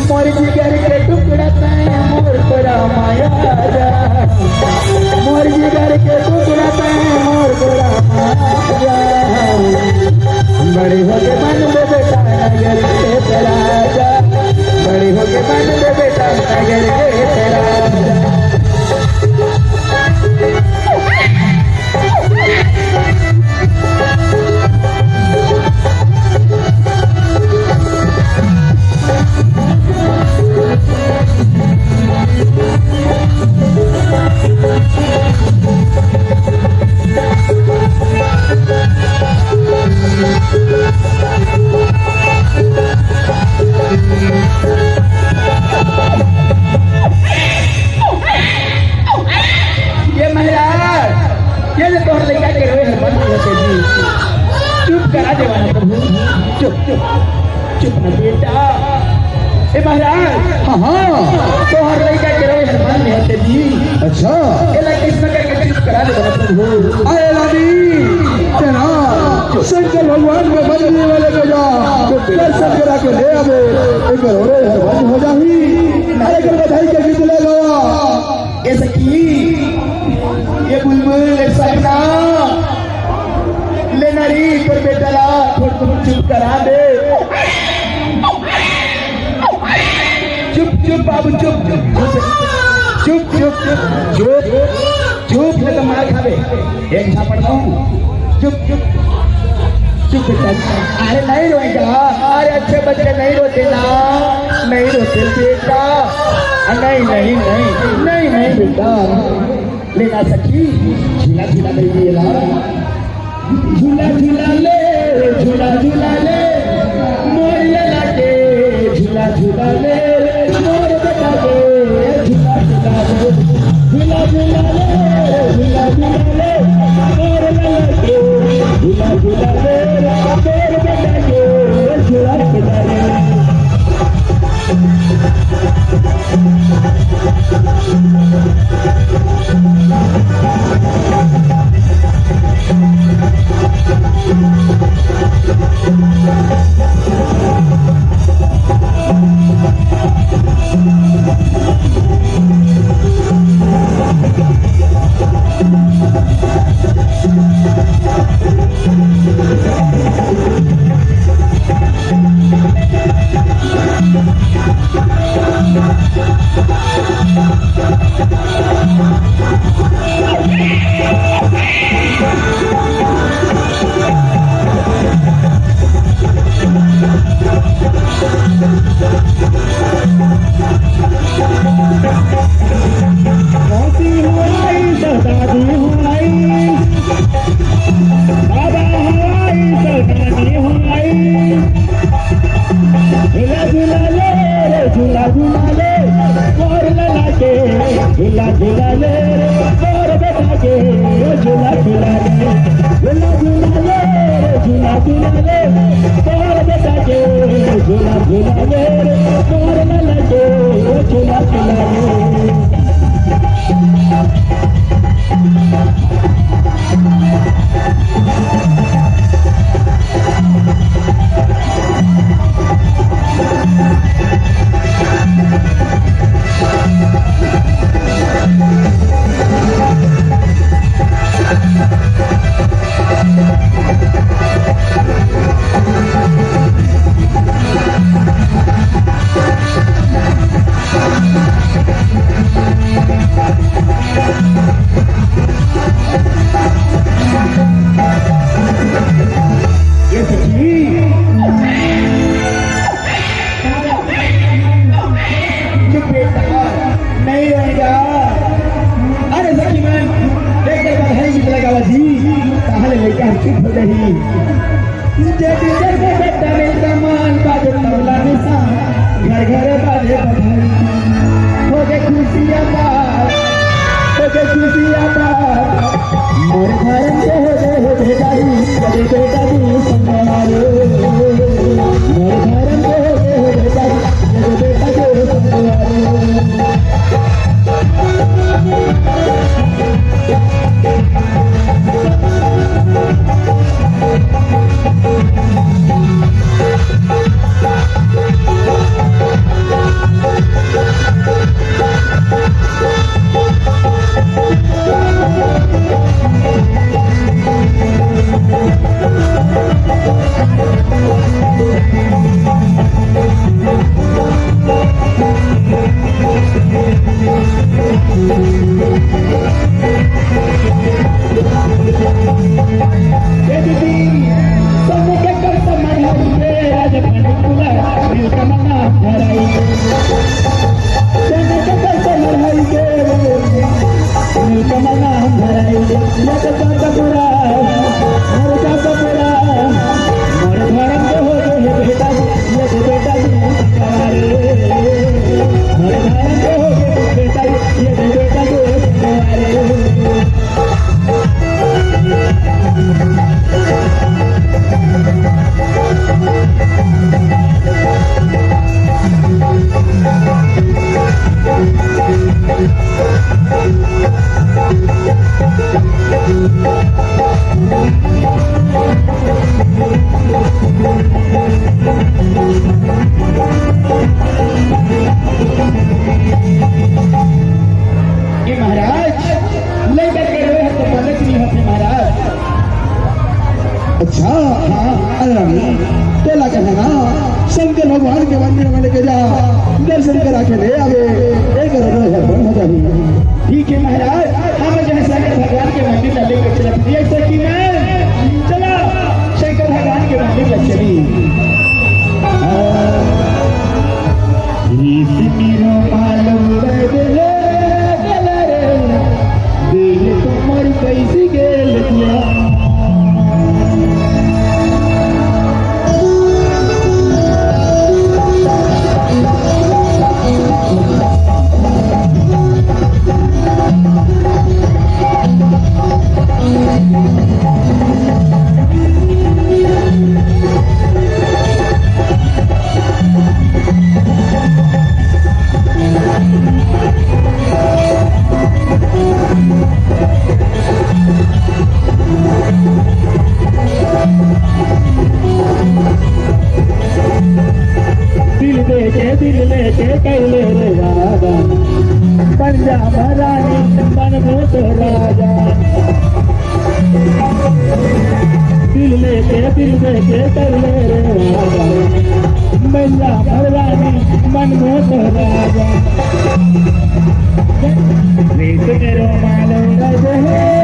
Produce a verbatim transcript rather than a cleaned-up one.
मोर जिगर के टुकड़ा तैं मोर कोरा माया जा। मोर जिगर के टुकड़ा तैं मोर कोरा माया जा। बड़े होके बनबे बेटा नगर के राजा। बड़े होके बनबे बेटा नगर के राजा। ये महाराज, ये ले तोहर लइका के रोए हर बंद होते जी। चुप करा देवा ना प्रभु, चुप, चुप, चुप ना बेटा। ए महाराज, हाँ, हाँ। तोहर लइका के रोए हर बंद होते जी। अच्छा। एला कइसना करके चुप करा देवा ना प्रभु। अरे रानी, तेना शंकर भगवान के बदले वाले को जा, दर्शन करा के ले आवे, एक रोए हर बंद हो जाही। अरे कर बधाई के गीत ले गवा। ए सखी, ए बुलबुल, ए सपना, ले ना रे, तोर बेटा ला थोड़, थोड़ चुप करा दे। चुप, चुप बाबू, चुप, चुप, चुप, चुप, चुप, नहीं तो मार खाबे। एक झापड़ दूं। चुप, चुप, चुप बेटा। अरे नहीं रोएगा, अरे अच्छे बच्चे नहीं रोते ना, नहीं रोते बेटा। नहीं, नहीं, नहीं, नहीं, नहीं बेटा। ले ना सखी, झूला झूला ले ये ला। झूला झूला ले, झूला झूला ले, मोर लला के। झूला झूला ले, मोर बेटा के। झूला झूला ले, झूला झूला ले, झूला झूला ले, मोर लला के। झूला झूला ले, मोर बेटा के। झूला झूला ले। मौसी हो आई, दादाजी हो आई, बाबा हो आई, दादाजी हो आई। झूला झूला ले रे, झूला झूला ले, मोर लला के। झूला झूला ले रे, मोर बेटा के। झूला झूला ले, झूला झूला ले रे, झूला झूला ले, मोर बेटा के। झूला झूला ले रे, मोर लला के। झूला झूला ले। ये सखी। चुप बेटा, नहीं रोएगा। अरे सखी मन, एक बार बधाई गीत लगावा जी, ताहले लइका चुप हो जाही। जब जब बेटा में कमान बाजे तबला निशान, घर घर बाजे बधाई। हो गए खुशियाँ बार, हो गए खुशियाँ बार, मोर घर में हो गए, हो गए। ए दीदी, सोने के करता मढ़ाई के, आज पानी पूरा दिल का मना भराई। सोने के करता मढ़ाई के, दिल का मना भराई। ये तो बात पूरा, मोर बात पूरा, मोर धर्म के हो गए बेटा, ये तो बेटा जी, मोर धर्म के हो गए बेटा, ये तो बेटा जी। ए महाराज, लइका के रोए ह तो बने च नइ होथे महाराज। अच्छा, हाँ, अरे रानी, तोला कहे ना, शंकर भगवान के मंदिर में लेके जा, दर्शन करा के ले आवे, एकर रोए ह बंद हो जाही। ठीक है महाराज, हम जो है शंकर भगवान के मंदिर ला लेके चलत हन, ये सखी मन, चला शंकर भगवान के मंदिर ला चली। हाँ। इस मेरो मालूम रे, दिल रे, दिल तुम्हारी कैसी गेल दिया। दिल दे के, दिल लेके कैले रे वादा, बन जा महारानी, बन मोर राजा। दिल लेके, दिल दे के कैले रे वादा, बन जा महारानी, बन मोर राजा। प्रीत के रुमाल ओढ़ दे।